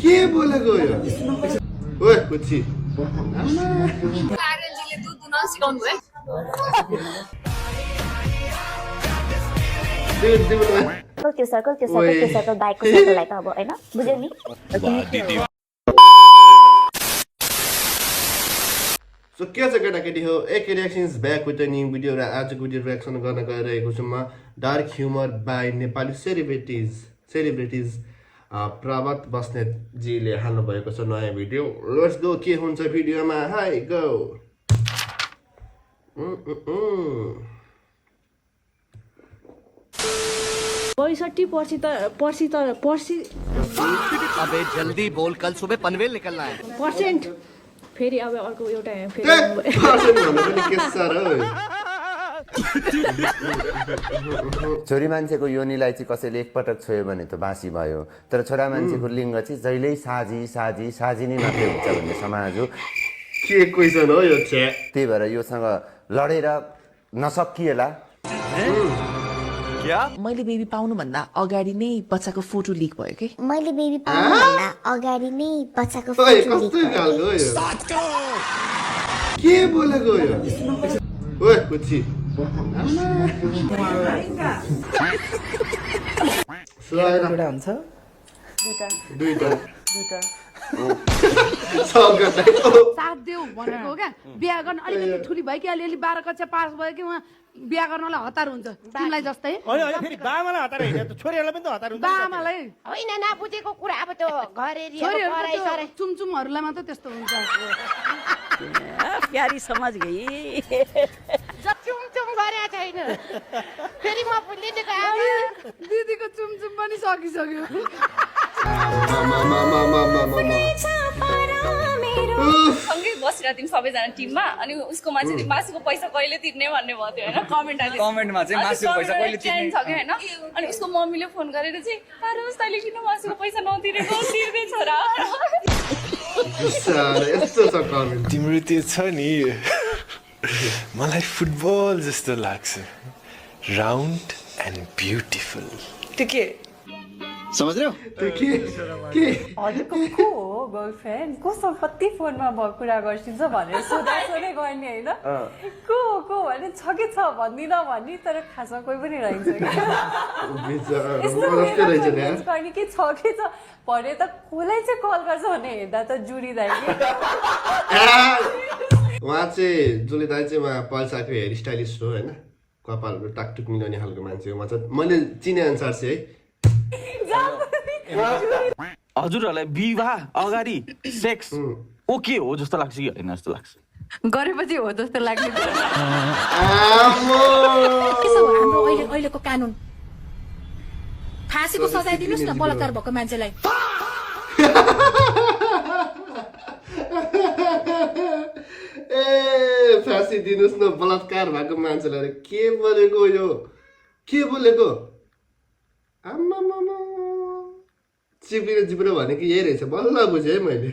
के बोलेको यो ओए कुची प्यारेन्टले दुध दुन सिकाउनु भयो त्यो सर्कल बाइकको सर्कललाई त अब हैन बुझ्यौ नि सो के छ केटाकेटी हो एक reactions back with new video र आजको भिडियो रियाक्सन गर्न गइरहेको छु म dark humour by Nepali celebrities Prabhat Basnet जीले हाल्नु भएको छ नयाँ भिडियो लेट्स गो के हुन्छ भिडियोमा हाई गो 65% अबे जल्दी बोल कल सुबह पनवेल निकलना है पर्सेन्ट फेरि अब अर्को एउटा छोरी मान्छेको योनिलाई चाहिँ कसैले एकपटक छोयो भने त बासी भयो तर छोरा मान्छेको लिङ्ग चाहिँ जहिल्यै साझी नै मात्रै हुन्छ भन्ने समाज हो के क्वेसन हो यो चाहिँ त्यही भएर योसँग लडेर नसकिएला क्या मैले बेबी पाउनु भन्दा अगाडि नै बच्चाको फोटो लिक भयो के मैले बेबी पाउनु भन्दा अगाडि नै बच्चाको फोटो लिक भयो के बोलेको यो ओए कुची हुन्छ दुईटा साथ देऊ भनेको हो क्या बिहा गर्न अलिकति ठुली भयो कि अलिअलि 12 कक्षा पास भयो कि उहाँ बिहा गर्नलाई हतार हुन्छ तिमीलाई जस्तै फेरि बाबालाई हतार होइन छोरीहरूलाई पनि त हतार हुन्छ बाबालाई होइन नबुझेको कुरा अब त्यो घर एरिया चुमचुमहरूलाई मात्र त्यस्तो हुन्छ प्यारी समाज गई चुमचुम गरे छैन फेरि म भुलिदिएको दिदीको चुमचुम पनि सकिसक्यो सँगै बसिरहेको थियौँ सबैजना टिममा अनि उसको मान्छे मासुको पैसा कहिले तिर्ने भन्ने भयो थियो होइन कमेन्टमा चाहिँ मासुको पैसा कहिले तिर्ने छ कि होइन अनि उसको मम्मीले फोन गरेर चाहिँ पारोस् तैँले किन मासुको पैसा नतिरेको तिर्दै छोरा यस्तो छ कमेन्ट तिम्रो त्यो छ नि मलाई फुटबल जस्तो लाग्छ राउन्ड एन्ड ब्युटिफुल त्यो के समझ रहे हो हजुरको को हो गर्लफ्रेन्ड कोसँग कति फोनमा कुरा गर्छिन्छ भनेर सोधै गर्ने होइन को भने छ कि छ भन्दिन भन्ने तर खासमा कोही पनि रहन्छ गर्ने कि छ कि छ भने त कसलाई चाहिँ कल गर्छ भने हेर्दा त जुडी दाइ उहाँ चाहिँ जुली दाइ चाहिँ उहाँ पल्साको हेयर स्टाइलिस्ट हो होइन कपालहरू टाकटुक मिलाउने खालको मान्छे हो उहाँ चाहिँ मैले चिने अनुसार चाहिँ है हजुरहरूलाई विवाह अगाडि सेक्स ओके हो जस्तो लाग्छ कि होइन जस्तो लाग्छ गरेपछि हो जस्तो लाग्ने हाम्रो अहिलेको कानुन फाँसीको सजाय दिनुहोस् न बलात्कार भएको मान्छेलाई ए फाँसी दिनुहोस् न बलात्कार भएको मान्छेलाई के बोलेको यो के बोलेको चिप्लिएर चिप्लिएर भनेको यही रहेछ बल्ल बुझेँ है मैले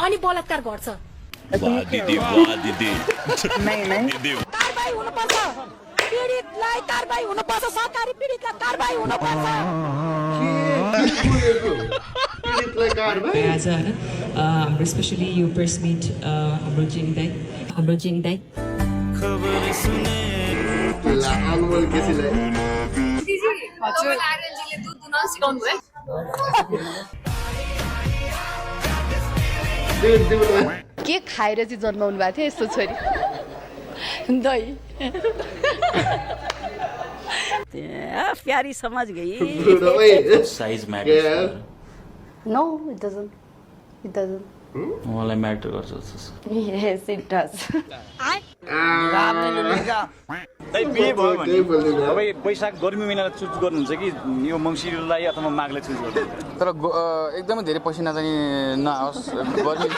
अनि बलात्कार गर्छ कारबाही हुनुपर्छ पीडितलाई कारबाही हुनुपर्छ सरकारी पीडितलाई कारबाही हुनुपर्छ आज हाम्रो स्पेसली यो प्रेस मिट हाम्रो जेनी दाइ अनमोल केसीलाई हजुर प्यारेन्टले दुध दुन सिकाउनु भयो के खाएर चाहिँ जन्माउनु भएको थियो यस्तो छोरी दही प्यारी समाज गई size matter no it doesn't मलाई म्याटर गर्छ yes it does बिहे भयो भने तपाईँ वैशाख गर्मी महिनालाई चुज गर्नुहुन्छ कि यो मङ्सिरलाई अथवा माघलाई चुज गर्नुहुन्छ तर एकदमै धेरै पसिना चाहिँ नआओस् गर्मी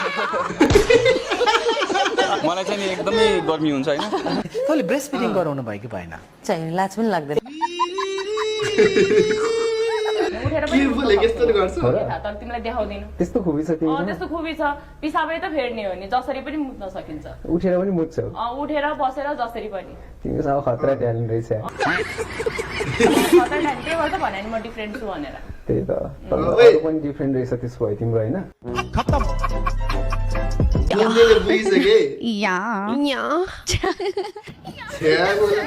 मलाई चाहिँ नि एकदमै गर्मी हुन्छ होइन तैँले ब्रेस्ट फिडिङ गराउनु भयो कि भएन चाहिँ लाज पनि लाग्दैन तर तिमीलाई देखाउँदिनँ त्यस्तो खुबी छ त्यस्तो खुबी छ पिसाबै त फेर्ने हो नि जसरी पनि मुत्न सकिन्छ उठेर पनि मुत्छ उठेर बसेर जसरी पनि तिमीसँग खतरा ट्यालेन्ट रहेछ त्यही भएर त भने नि म डिफ्रेन्ट छु भनेर त्यही त ओए। अरू पनि डिफ्रेन्ट रहेछ त्यसो भए तिम्रो होइन बुझ्नेले बुझिसके या छ्या बोला।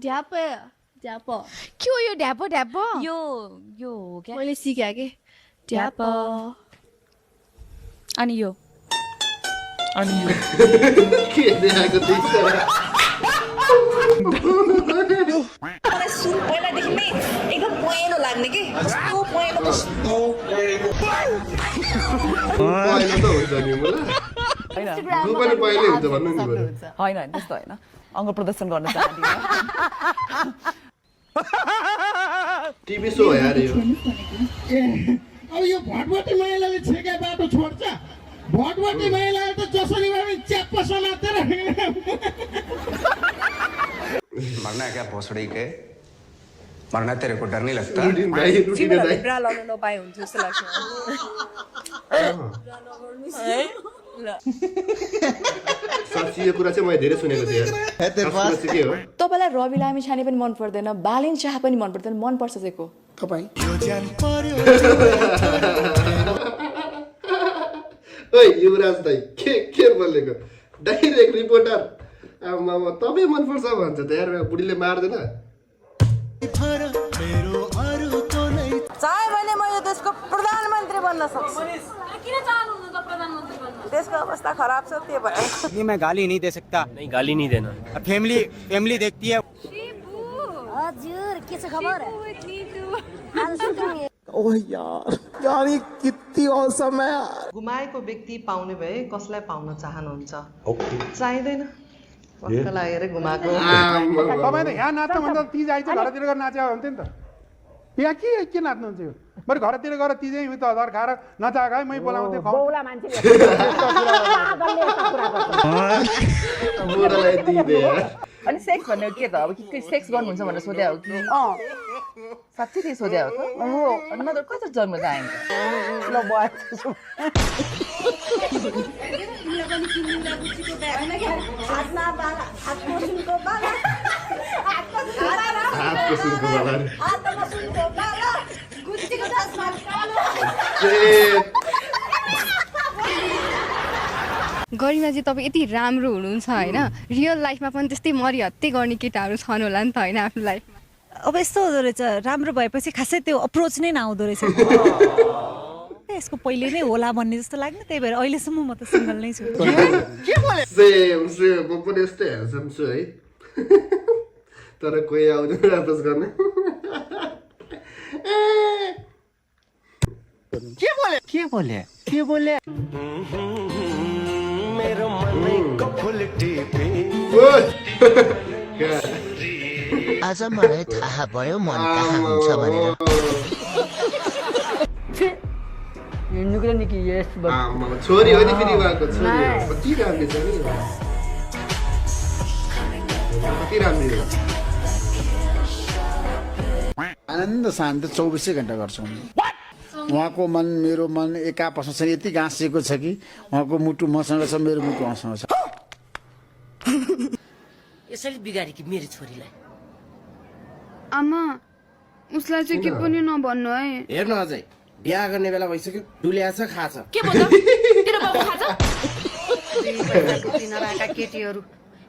ढ्याप ढ्याप के हो यो ढ्याप ढ्याप यो हो क्या मैले सिकेँ कि ढ्याप अनि यो के देखाएको देख्छ मलाई सुरु पहिलादेखि नै एकदम पहेँलो लाग्ने कि कस्तो पहेँलो पहिलो त हुन्छ नि मलाई तँ पनि पहिल्यै हुन्छ भन्नु नि बरु होइन त्यस्तो होइन अङ्ग प्रदर्शन गर्न चाहदिनँ टिभी सो हो यार यो अब यो भटभटे महिलाले छेका बाटो छोड्छ भटभटे महिलाले त जसरी भए पनि च्याप्प समातेर मरना है क्या भोसड़ी के मरना तेरे को डर नहीं लगता रुटिन भाइ रुटिन भाइ ब्रा लाउन नपाए हुन्छ जस्तो लाग्छ साँच्ची यो कुरा चाहिँ मैले धेरै सुनेको थिएँ यार खास कुरा चाहिँ के हो तपाईँलाई रवि लामिछाने पनि मन पर्दैन बालिन शाह पनि मन पर्दैन मन पर्छ चाहिँ को ओइ युवराज दाइ के बोलेको डाइरेक्ट रिपोर्टर आमा तपाईँ मनपर्छ भन्छ त यार बुढीले मार्दैन चाहे भने म यो देशको प्रधानमन्त्री बन्न सक्छु किन चाहनुहुन्छ त प्रधानमन्त्री बन्न देशको अवस्था खराब छ त्यो भएर ये मैं गाली नहीं दे सकता नहीं गाली नहीं देना फैमिली देखती है हजुर के छ खबर ओह यार ये कितनी औसम है गुमाएको व्यक्ति पाउने भए कसलाई पाउन चाहनुहुन्छ चाहिँदैन पक्का लागेर गुमाएको तपाईँ त यहाँ नाच्नु भन्दा तिज आइज घरतिर गएर नाच्यो हुन्थ्यो नि त यहाँ के नाच्नुहुन्छ यो बरु घरतिर गएर तिजै त हजार खाएर नचाएको है मै बोलाउँथेँ बुढालाई दिँदै यार अनि सेक्स भन्ने के त अब के सेक्स गर्नुहुन्छ भनेर सोध्या हो कि साँच्चै त्यही सोध्या हो त हो नत्र कता जन्म चाहेको ल हातको सुनको बाला गरिमाजी तपाईँ यति राम्रो हुनुहुन्छ होइन रियल लाइफमा पनि त्यस्तै मरिहत्ते गर्ने केटाहरू छन् होला नि त होइन आफ्नो लाइफमा अब यस्तो हुँदो रहेछ राम्रो भएपछि खासै त्यो अप्रोच नै नआउँदो रहेछ यसको पहिले नै होला भन्ने जस्तो लाग्ने त्यही भएर अहिलेसम्म म त सिङ्गल नै छु सेम म पनि यस्तै ह्यान्डसम छु है तर कोही आउँदैन अप्रोच गर्ने के बोले मेरो मनको फुल टिपी आज मलाई थाहा भयो मन कहाँ हुन्छ भनेर छोरी हो नि फेरि उहाँको छोरी कति राम्रो छ नि कति राम्रो आनन्द शान्त 24 घण्टा गर्छौँ उहाँको मन मेरो मन एक आपसमा चाहिँ यति गाँसिएको छ कि उहाँको मुटु मसँग छ मेरो मुटु उहाँसँग छ यसैले बिगारी कि मेरो छोरीलाई आमा उसलाई चाहिँ के पनि नभन्नु है हेर्नु अझै बिहा गर्ने बेला भइसक्यो डुल्या छ खाछ के बोल्दा तेरो बाबु खान्छ नराका केटीहरू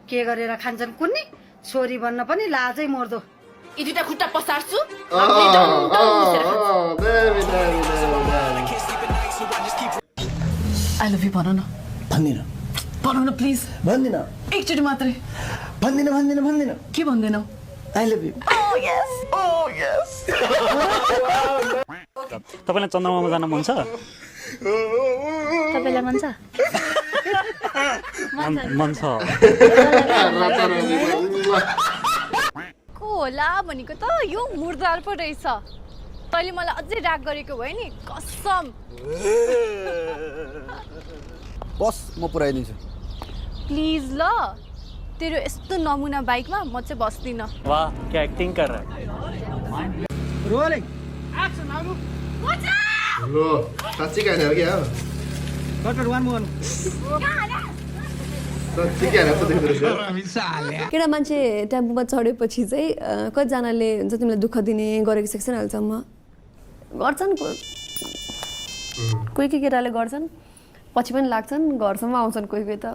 के गरेर खान्छन् कुन्नी छोरी भन्न पनि लाजै मर्दो यी दुईटा खुट्टा पसार्छु आई लभ यु भन न भन न प्लिज भन्दिन एकचोटि मात्रै भन्दिन के भन्दैनौ आई लभ यु तपाईँलाई चन्द्रमामा जान मन छ तपाईँलाई मन छ मन छ को होला भनेको त यो मुर्दार पो रहेछ तैँले मलाई अझै राग गरेको भयो नि कसम बस म पुऱ्याइदिन्छु प्लिज ल तेरो यस्तो नमुना बाइकमा म चाहिँ बस्दिनँ वाह क्या एक्टिङ कर रहा है रोलिङ लो साँच्ची कहानी हो क्या कट 1 1 केटा मान्छे टेम्पोमा चढेपछि चाहिँ कतिजनाले हुन्छ तिमीलाई दुःख दिने गरेको सेक्सन हालसम्म गर्छन् कोही कोही केटाले गर्छन् पछि पनि लाग्छन् घरसम्म आउँछन् कोही कोही त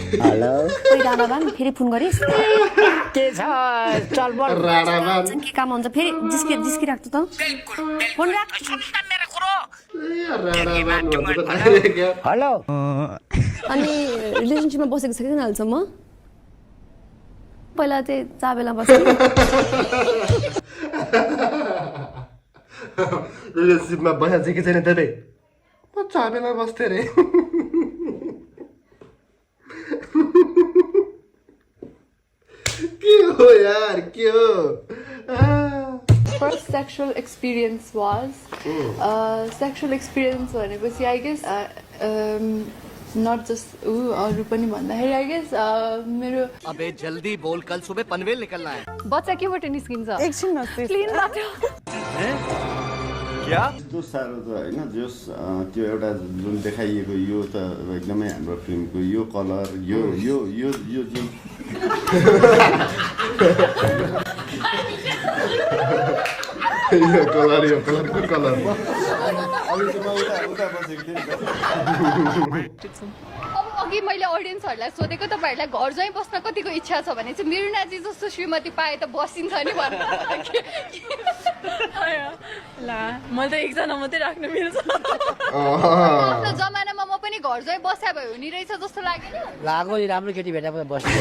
हेलो कोही राणाबान फेरि फोन गरिस् के छ चलबल राणाबान के काम हुन्छ फेरि जिस्किराख्छु त फोन राख हेलो अनि रिलेसनसिपमा बसेको छ कि हालसम्म पहिला चाहिँ चाबेला बस्यो रिलेसनसिपमा बसेको छ कि छैन त रे म चाबेला बस्थेँ रे के हो यार के हो First sexual experience was sexual experience भनेपछि I guess not just अरू पनि भन्दाखेरि I guess मेरो अबे जल्दी बोल कल सुबह पनवेल निकलना है बच्चा केबाट निस्किन्छ एकछिन क्लिन बाटो क्या जो साह्रो त होइन जस त्यो एउटा जुन देखाइएको यो त एकदमै हाम्रो फिल्मको यो कलर यो जुन यो कलर कुन कलर अब अघि मैले अडियन्सहरूलाई सोधेको तपाईँहरूलाई घर ज्वाइँ बस्न कतिको इच्छा छ भने चाहिँ मिरुनाजी जस्तो श्रीमती पाए त बसिन्छ नि भन्नु ला मैले त एकजना मात्रै राख्नु मिल्छ आफ्नो जमानामा म पनि घर ज्वाइँ बस्या भए हुने रहेछ जस्तो लागेन लागो राम्रो केटी भेटा बस्नु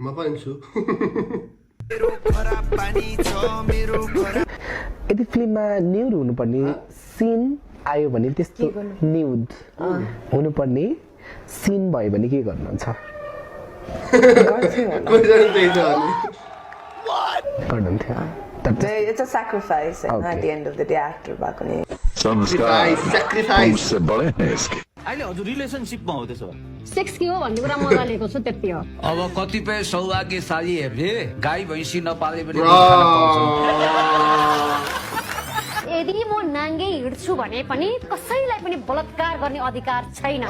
म पनि छु यदि फिल्ममा न्युड हुनुपर्ने सिन आयो भने त्यस्तो न्युड हुनुपर्ने सिन भयो भने के गर्नुहुन्छ गर्नुहुन्थ्यो It's a sacrifice and at the end of the day actor भएको नि sacrifice अहिले हजुर रिलेसनसिपमा हो त्यसो सेक्स के हो भन्ने कुरा मजा लिएको छु त्यति हो अब कतिपय सौभाग्यशालीहरूले गाई भैँसी नपाले पनि यदि म नाङ्गे हिँड्छु भने पनि कसैलाई पनि बलात्कार गर्ने अधिकार छैन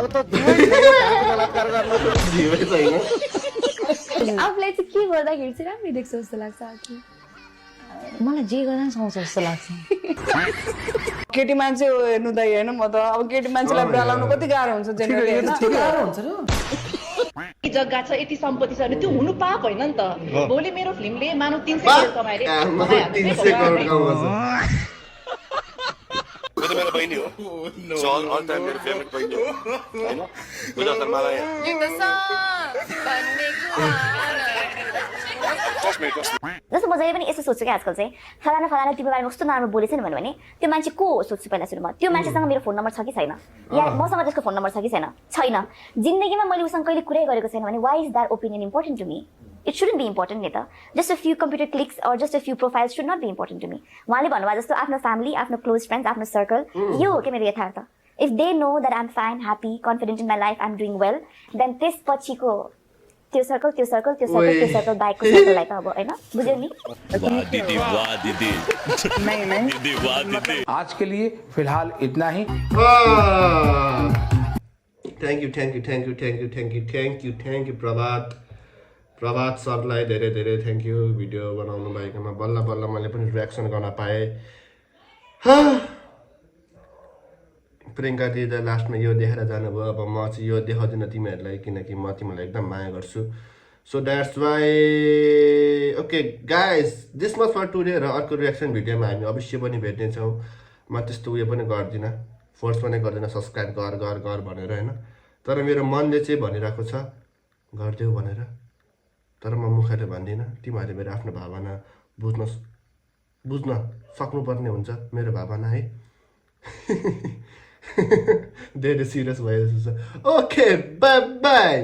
आफूलाई चाहिँ के गर्दाखेरि चाहिँ राम्रै देख्छ जस्तो लाग्छ मलाई जे गर्दा पनि सुहाउँछ जस्तो लाग्छ केटी मान्छे हो हेर्नु दाइ होइन म त अब केटी मान्छेलाई डराउनु कति गाह्रो हुन्छ जेनरली जग्गा छ यति सम्पत्ति छ त्यो हुनु पाप होइन नि त भोलि मेरो फिल्मले मानव 300 करोड कमाएर मेरो बहिनी हो सो अल टाइम मेरो फेभरेट बहिनी हो हैन बुझ्दा त मलाई जस्तो म जहिले पनि यसो सोच्छु कि आजकल चाहिँ फलाना तिम्रो बारेमा कस्तो नराम्रो बोलेछ नि भने त्यो मान्छे को हो सोच्छु पहिला सुरुमा त्यो मान्छेसँग मेरो फोन नम्बर छ कि छैन या मसँग त्यसको फोन नम्बर छ कि छैन जिन्दगीमा मैले उसँग कहिले कुरै गरेको छैन भने why is that opinion important to me it shouldn't be important नि त just a few computer clicks or just a few profiles should not be important to me उहाँले भन्नुभयो जस्तो आफ्नो फ्यामिली आफ्नो क्लोज फ्रेन्ड्स आफ्नो सर्कल यो हो कि मेरो यथार्थ if they know that I am fine happy confident in my life I am doing well then त्यसपछिको त्यो सर्कल बाइकको सर्कललाई त अब होइन बुझ्यौ नि आज के लिए फिलहाल इतना ही थ्याङ्क यू प्रभात सरलाई धेरै थ्याङ्क यू भिडियो बनाउनु भएकोमा बल्ल मैले पनि रियाक्सन गर्न पाएँ प्रियङ्का दिदी त लास्टमा यो देखाएर जानुभयो अब म चाहिँ यो देखाउँदिनँ तिमीहरूलाई किनकि म तिमीलाई एकदम माया गर्छु so that's why okay guys this much for today र अर्को रियाक्सन भिडियोमा हामी अवश्य पनि भेट्नेछौँ म त्यस्तो उयो पनि गर्दिनँ फोर्स पनि गर्दिनँ सब्सक्राइब गर भनेर होइन तर मेरो मनले चाहिँ भनिरहेको छ गरिदेऊ भनेर तर म मुखले भन्दिनँ तिमीहरूले मेरो आफ्नो भावना बुझ्न सक्नुपर्ने हुन्छ मेरो भावना है धेरै सिरियस भयो जस्तो छ ओके बाई